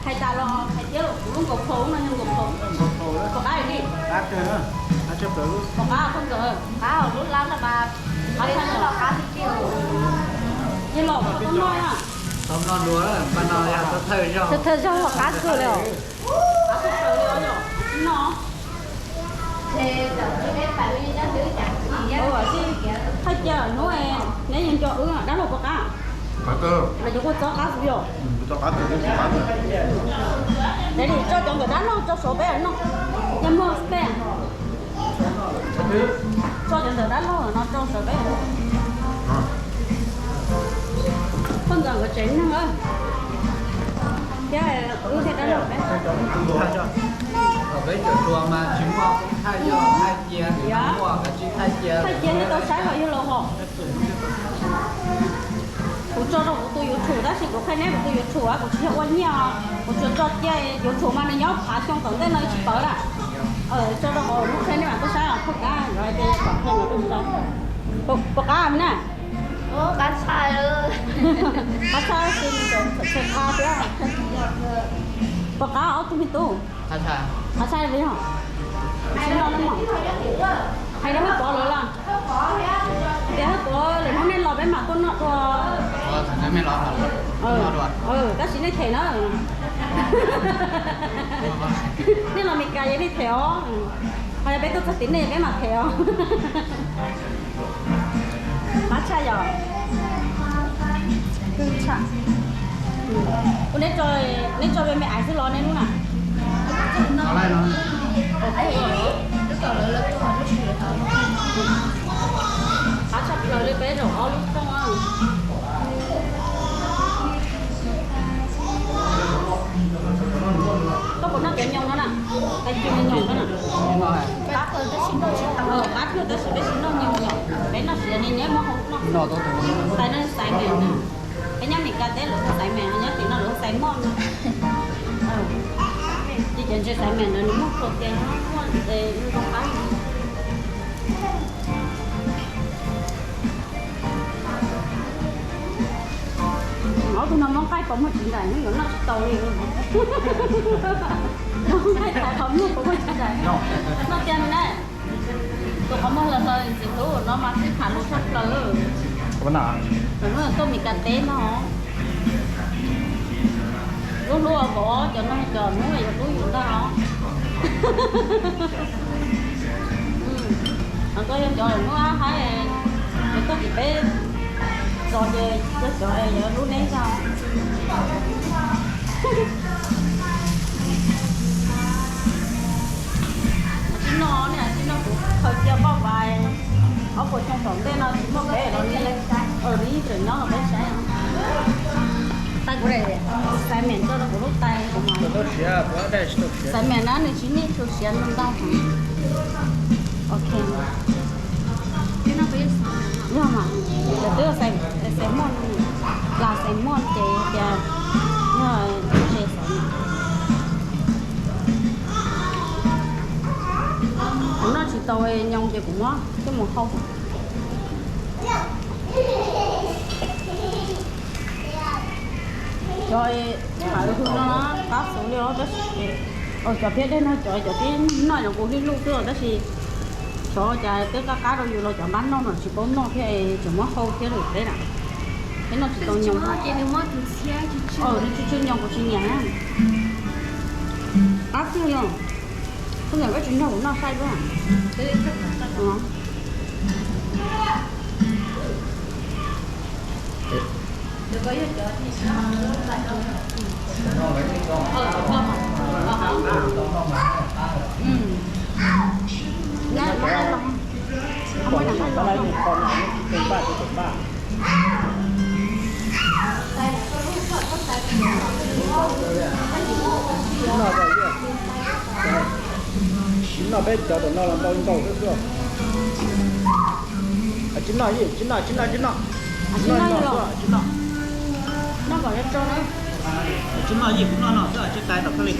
Hais tas los hais tias kuv lub nkaus phau no yog nkaus phau. Pom qab li. Pom qab kawg. Qab lub lab no mas qab tshaj los qab tiag tiag. Yog los tau noj na. Thawj zaug los qab kawg li os. No. Thawj cia hnub neb yeej nco wb dab laug puas qab? Los cov kua txob qab xwb yom. Tso cov ntawm dab laug rau saum peb noj. Yog muaj peb, tso cov ntawm dab laug no rau saum peb. Poj ntxoog nkawd tsev neeg thiab wb thiaj dab laug peb. Thaum peb tseem hluas mas tsis muaj thaij, yog thaij cia, thaij cia nej tau saib hos yog los hos. Kuv tso rau kuv tus YouTube tab sis kuv qhia neb kuv tus YouTube kuv tsis yog ua nyiaj, kuv tsuas tso cia YouTube mas nws nyob phav xyoo tom ntej no tsis pawv lawm. Tso rau kuv lub qhia nej mam tuaj saib os, khaub kab los hais tias kom qhia mam tuaj saib. Puas qab na? Qab tshaj, qab tshaj xwb, txhais qha thiab. Puas qab ob tug me tub? Qab tshaj li yog. Hais rau Hwj Pov lawm los? Tias Hwj Pov lwm hnub nej los peb mam tuaj noj dua. Tab sis nej them na. Nej los Meskas yeej nej them os. Ho yog peb tuaj txog tim nej peb mam them os. Qab tshaj yom. Ua neb tso, neb tso me me ais xwb los nej lub na. Qab tshaj plaws li peb zaum ob lub rooj. Koj puas noj cov nyoos no na? Tais cug nyoos no na. Qab kawg tab sis peb tsis noj nyoos yom. Peb noj siav ni nyob muab hau noj. Tais no xaiv mem na. Peb nyob Meskas teb lawv hu xaiv mem, nyob tim no lawv hu xaiv moj no. Ces cov ntses xaiv mem ntawd nws muaj protein, muaj zoo qab. Ob tug no muab nqaij pov muag tsis nraim, yuav noj tsis tau li. Muab nqaij thaiv qhov muag pov muag tsis nraim. Noj tiag na. Tus qhov muag hluas hluas ntxim hlub no mas sib tham lus tshaj plaws. Lub tuaj Meskas teb no. Lub hlub vov cov no cov hnub yuav hlub yus ntag os. Koj yog cov hnub haib, cov tuaj tim peb txog ces yog cov yuav hlub neb ntag. Tsis noj ne, tsis noj kuv khaws cia paj vais ob puas xyoo tom ntej no tsis muaj peb los li, nws yeej tseem nyob los peb saib. Tais kuv xaiv mem tso rau kuv lub tais kuv mas. Xaiv mem na nws tsis nej tshua siav ntau ntau. Ok. Yog mas, lawv twb xaiv moj, plas xaiv moj ces tias yog ze xaiv. Kuv noj tsis tau nyoos ces kuv muab coj mus hau. Cov peb mam hwm no qab xwb li os, tab sis cov phiab dej no cov, cov peb noj no kuv hlib hlub xwb tab sis xyov cas twb qab qab rau yus los cov npab noj no tsis paub noj thiab tseem muab hau thiab lawm peb na. Peb noj tsis tau nyoos. Nws tsis tshua nyoos kuv tsis nyiam na. Qab tiag yog. Koj niam koj tsis nrog kuv noj saib xwb. Tsis noj peb cov ntawm no los ntau li ntau xwb xwb. Tsis noj, tsis noj, tsis noj, tsis noj. Tsis noj, tsis noj. Noj kom tso na. Tsis noj, kuv noj no xwb, tsis tais tom koj li.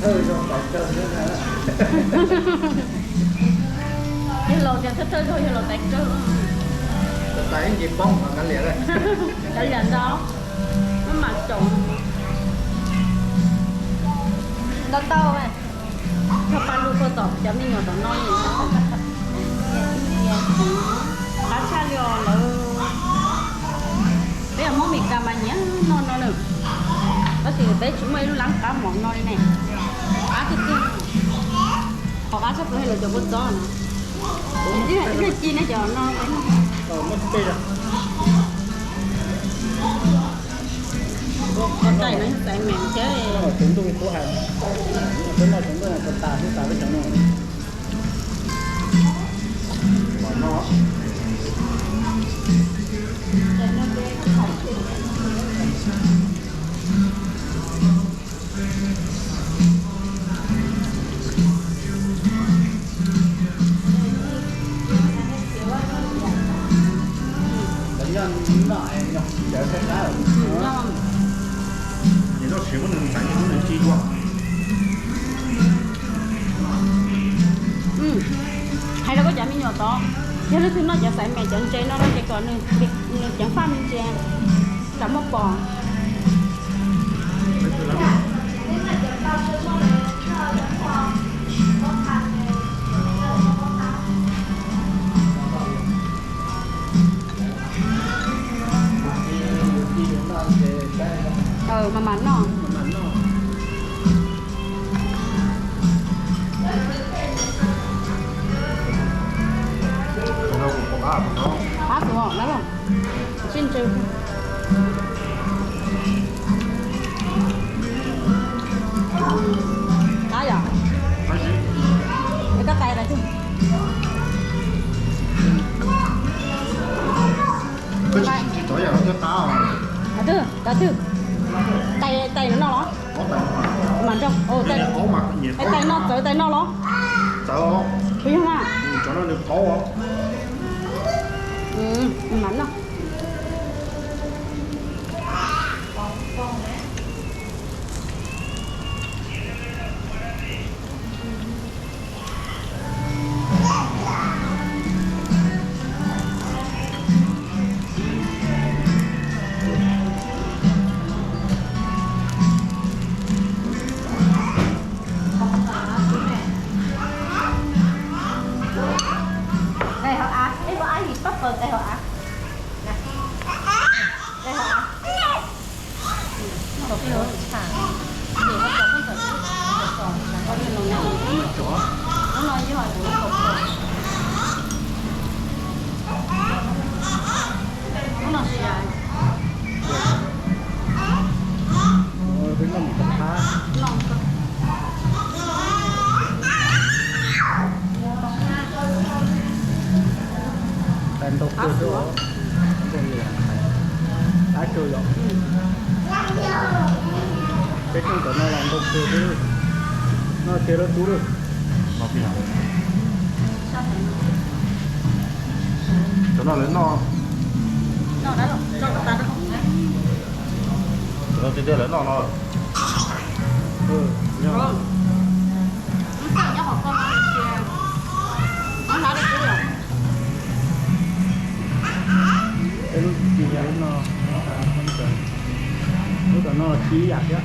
Thawj zaug tais kawg. Yawg laus tias thawj thawj zaug yawg laus tais kawg. Tais ib ntsis poob no kav liam lawm. Kav liam ntau. Maj mam caum. Ntau tau. Txog paj lug puag tom cov me nyuam tom no li. Qab tshaj li os lawv. Peb yog Hmoob Mes Kas mas nyiam noj no na. Tab sis peb tsis muaj ib lub lab qab mom no li ne. Qab tiag tiag. Qhov qab tshaj plaws yog lawv cov kua txob no. Ib leeg ci nej cov no. Tais no yog xaiv meem thiab. Tus ntuj ib tug hais, peb noj tus ntuj tas tas peb cov no. Hais rau koj cov me nyuam tod, yog leej twg noj cov xaiv meem cov ntses no no ces kom nws ceev faj me ntsis, tsam muaj pos. Mas mam noj. Qab tus os, lawv los sib ntsws. Qab yom? Es koj tais tais twg? Tais twg? Tais, tais no los? Mas nrog, tais no txawv tais no los? Kuv yog na. Mas no. Tais hauv av, ej, koj ab yim pab paws tais hauv av. Tais hauv av. Tais ntau kawg thiab os. Ntau li, qab kawg yom. Peb cov no los ntau kawg thiab. Noj kiag lawm tub lawm. Cov no lawv noj. Cov no tiag tiag lawv noj no. Peb lub ci lub no, lub tom no ci ib yam thiab.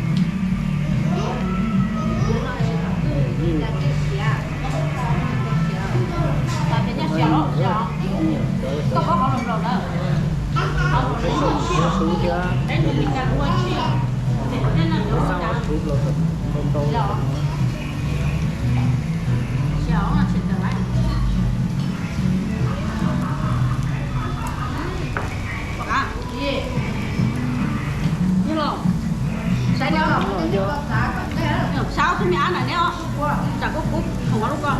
Tub thiab, tub los ntau ntau. Saib xwb me ab na neb os, tsam koj kub khoom lub ko.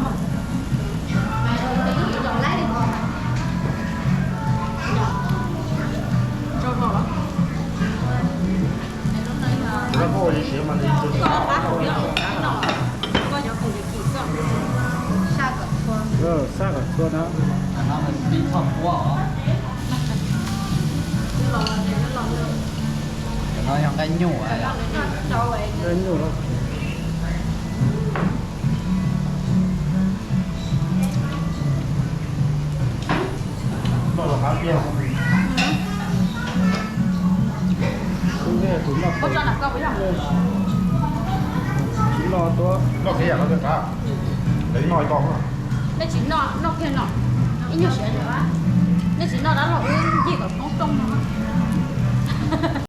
Saj kom txhua na. Cov no yog nqaij nyuj, nqaij nyuj los. Tsis noj tuaj. Nej tsis noj, noj kiag no, ib nyuag siav, nej tsis noj dab laug wb ncig kom poob rooj no.